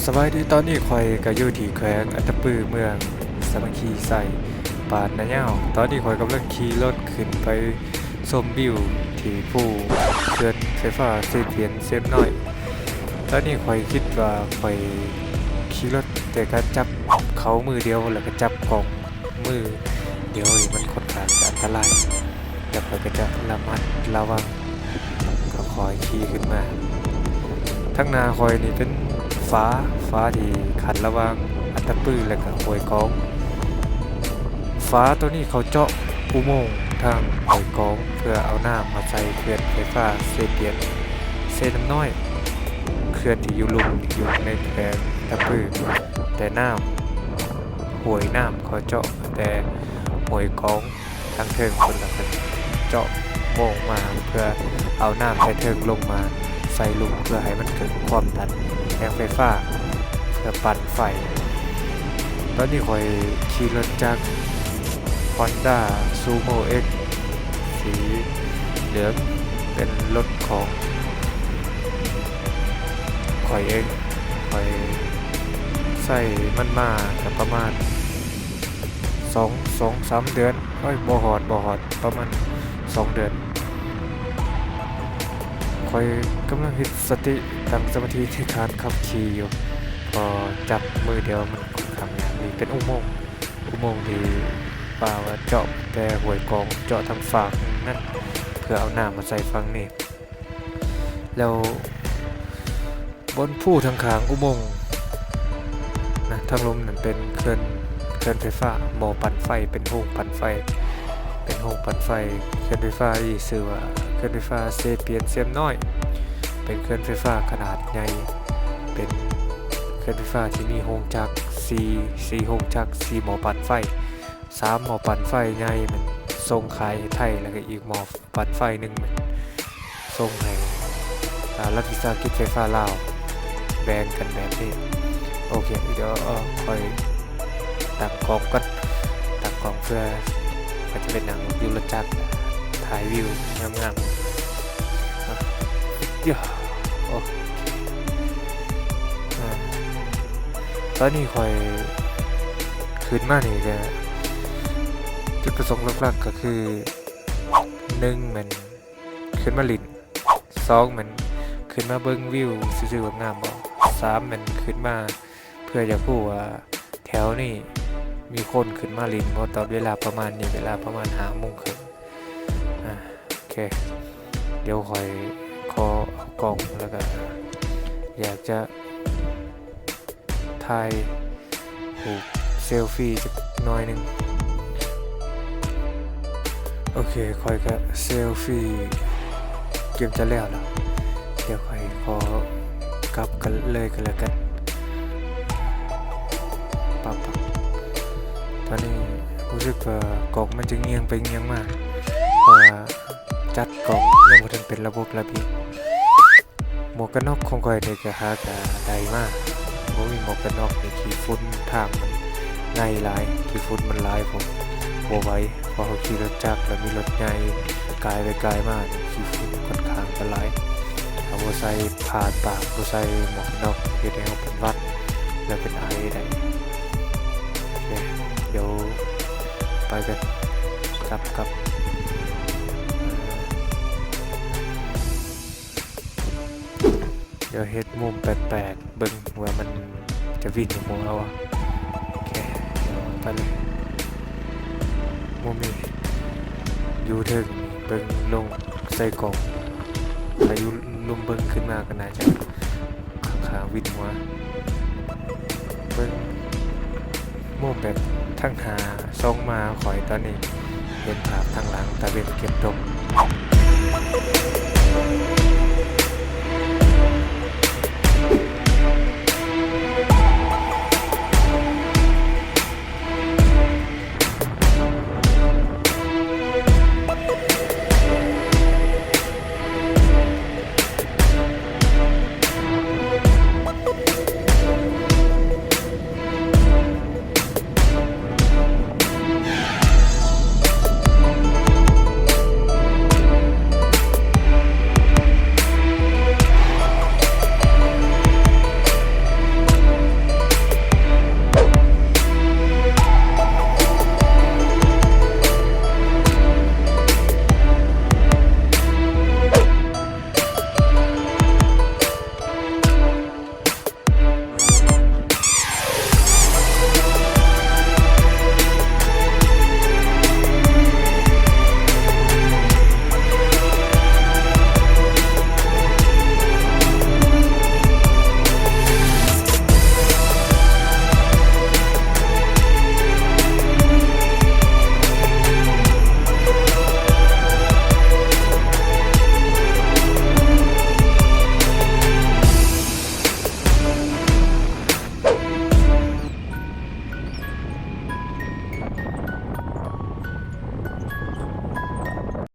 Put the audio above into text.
ສະບາຍດີ, ຕອນນີ້ຂ້ອຍກໍຢູ່ທີ່ແຂວງອັດຕະປື ເມືອງສາມັກຄີໄຊ ບ້ານນາຍາວ. ຕອນນີ້ຂ້ອຍກຳລັງຂີ່ລົດຂຶ້ນໄປຊົມວິວທີ່ພູເຂື່ອນໄຟຟ້າເຊປຽນເຊມນ້ອຍ. ຕອນນີ້ຂ້ອຍຄິດວ່າຂ້ອຍຂີ່ລົດແຕ່ກະຈັບເຂົາມືດຽວ ແລ້ວກະຈັບກ້ອງ ມືດຽວນີ້ມັນຂ້ອນຂ້າງຈະອັນຕະລາຍ ແລ້ວຂ້ອຍກໍຈະລະມັດລະວັງ ຄ່ອຍໆຂີ່ຂຶ້ນມາ. ທາງໜ້າຂ້ອຍນີ້ເປັນຝາ, ຝາທີ່ຂັ້ນລະຫວ່າງອັດຕະປື ແລະກະຫ້ວຍກອງ. ຝາໂຕນີ້ເຂົາເຈາະອຸໂມງທາງຫ້ວຍກອງ ເພື່ອເອົານ້ຳມາໃສ່ເຂື່ອນໄຟຟ້າເຊປຽນເຊນ້ຳນ້ອຍ, ເຂື່ອນທີ່ຢູ່ລຸ່ມ ຢູ່ໃນແຂວງອັດຕະປື. ແຕ່ນ້ຳ ຫ້ວຍນ້ຳເຂົາເຈາະແຕ່ຫ້ວຍກອງທາງເທິງພຸ້ນ ແລ້ວກໍເຈາະໂມງມາເພື່ອເອົານ້ຳໃນເທິງລົງມາໃສ່ລຸ່ມ ເພື່ອໃຫ້ມັນເກີດຄວາມດັນແຮງໄຟຟ້າ ເພື່ອປັ່ນໄຟ. ຕອນນີ້ຂ້ອຍຂີ່ລົດຈັກ Honda Sumo X ສີເຫຼືອງ ເປັນລົດຂອງຂ້ອຍເອງ. ຂ້ອຍໃຊ້ມັນມາກໍປະມານສອງ ສອງສາມເດືອນ, ໂອ້ຍ ບໍ່ຮອດ ບໍ່ຮອດ ປະມານສອງເດືອນ. ຂ້ອຍກຳລັງເຮັດສະຕິ ຕັ້ງສະມາທິໃນການຂັບຂີ່ຢູ່ ເພາະຈັບມືດຽວມັນຂ້ອນຂ້າງຍາກ. ນີ້ເປັນອຸໂມງ ອຸໂມງທີ່ວ່າ ວ່າເຈາະແຕ່ຫ້ວຍກອງ ເຈາະທາງຟາກນັ້ນ ເພື່ອເອົານ້ຳມາໃສ່ຝັ່ງນີ້. ແລ້ວ ບ່ອນພູທາງຂ້າງອຸໂມງນະ ທາງລຸ່ມນັ້ນເປັນເຂື່ອນ ເຂື່ອນໄຟຟ້າ ໝໍ້ປັ່ນໄຟ ເປັນໂຮງປັ່ນໄຟ ເປັນໂຮງປັ່ນໄຟ. ເຂື່ອນໄຟຟ້ານີ້ຊື່ວ່າເຂື່ອນໄຟຟ້າເຊປຽນເຊມນ້ອຍ ເປັນເຂື່ອນໄຟຟ້າຂະໜາດໃຫຍ່ ເປັນເຂື່ອນໄຟຟ້າທີ່ມີໂຮງຈັກສີ່ ສີ່ໂຮງຈັກ ສີ່ໝໍ້ປັ່ນໄຟ. ສາມໝໍ້ປັ່ນໄຟໃຫຍ່ແມ່ນສົ່ງຂາຍໃຫ້ໄທ ແລ້ວກໍອີກໝໍ້ປັ່ນໄຟໜຶ່ງແມ່ນສົ່ງໃຫ້ ອາ ລັດວິສາຫະກິດໄຟຟ້າລາວ ແບ່ງກັນແບບນີ້. ໂອເຄ ດຽວ ເອີ ຂ້ອຍຕັ້ງກ້ອງກ່ອນ ຕັ້ງກ້ອງເພື່ອ ຂ້ອຍຈະໄປນັ່ງຢູ່ລົດຈັກ ຖ່າຍວິວງາມໆ. ເອີ ໂອເຄ ອາ ຕອນນີ້ຂ້ອຍ ຂຶ້ນມານີ້ກະ ຈຸດປະສົງຫຼັກໆກໍຄື ໜຶ່ງແມ່ນຂຶ້ນມາຫຼິ້ນ, ສອງແມ່ນຂຶ້ນມາເບິ່ງວິວຊື່ໆວ່າງາມບໍ່, ສາມແມ່ນຂຶ້ນມາເພື່ອຢາກຮູ້ວ່າແຖວນີ້ມີຄົນຂຶ້ນມາຫຼິ້ນບໍ່ ຕອນເວລາປະມານນີ້ ເວລາປະມານຫ້າໂມງເຄິ່ງ. ອາ ໂອເຄ ດຽວຂ້ອຍຂໍເອົາກ້ອງ ແລ້ວກະຢາກຈະ ຖ່າຍຮູບເຊລຟີຈັກໜ້ອຍໜຶ່ງ. ໂອເຄ ຂ້ອຍກະເຊລຟີກຽມຈະແລ້ວລະ ດຽວຂ້ອຍຂໍກັບກັນເລີຍກໍແລ້ວກັນ. ປັບໆ ຕອນນີ້ຮູ້ສຶກວ່າກ້ອງມັນຈະງຽງໄປງຽງມາ ເພາະວ່າຈັດກ້ອງຍັງບໍ່ທັນເປັນລະບົບລະບຽບ. ໝວກກັນນັອກຂອງຂ້ອຍນີ້ກະຫາກະໄດ້ມາ ບໍ່ມີໝວກກັນນັອກນີ້ ຂີ້ຝຸ່ນທາງມັນໃຫຍ່ຫຼາຍ ຂີ້ຝຸ່ນມັນຫຼາຍໂພດ ບໍ່ໄຫວ ເພາະເຮົາຂີ່ລົດຈັກ ແລ້ວມີລົດໃຫຍ່ກາຍໄປກາຍມານີ້ ຂີ້ຝຸ່ນຂ້ອນຂ້າງຈະຫຼາຍ. ຖ້າບໍ່ໃສ່ຜ້າຕາກ ບໍ່ໃສ່ໝວກກັນນັອກ ເຮັດໃຫ້ເຮົາເປັນຫວັດ ແລ້ວເປັນໄອໄດ້. ໂອເຄ ດຽວໄປກັນ ກັບ ກັບ ດຽວເຮັດມຸມແປກໆ ເບິ່ງວ່າມັນຈະວິນຫົວເຮົາ. ໂອເຄ ໄປເລີຍ. ມຸມນີ້ຢູ່ເທິງ ເບິ່ງລົງໃສ່ກ້ອງ ຖ້າຢູ່ລຸ່ມເບິ່ງຂຶ້ນມາກໍໜ້າຈະຂ້າງໆ ວິນຫົວ. ເບິ່ງມຸມແບບທາງໜ້າສ່ອງມາ ຂ້ອຍຕອນນີ້ ເຫັນພາບທາງຫຼັງຕາເວັນເກັບຕົກ.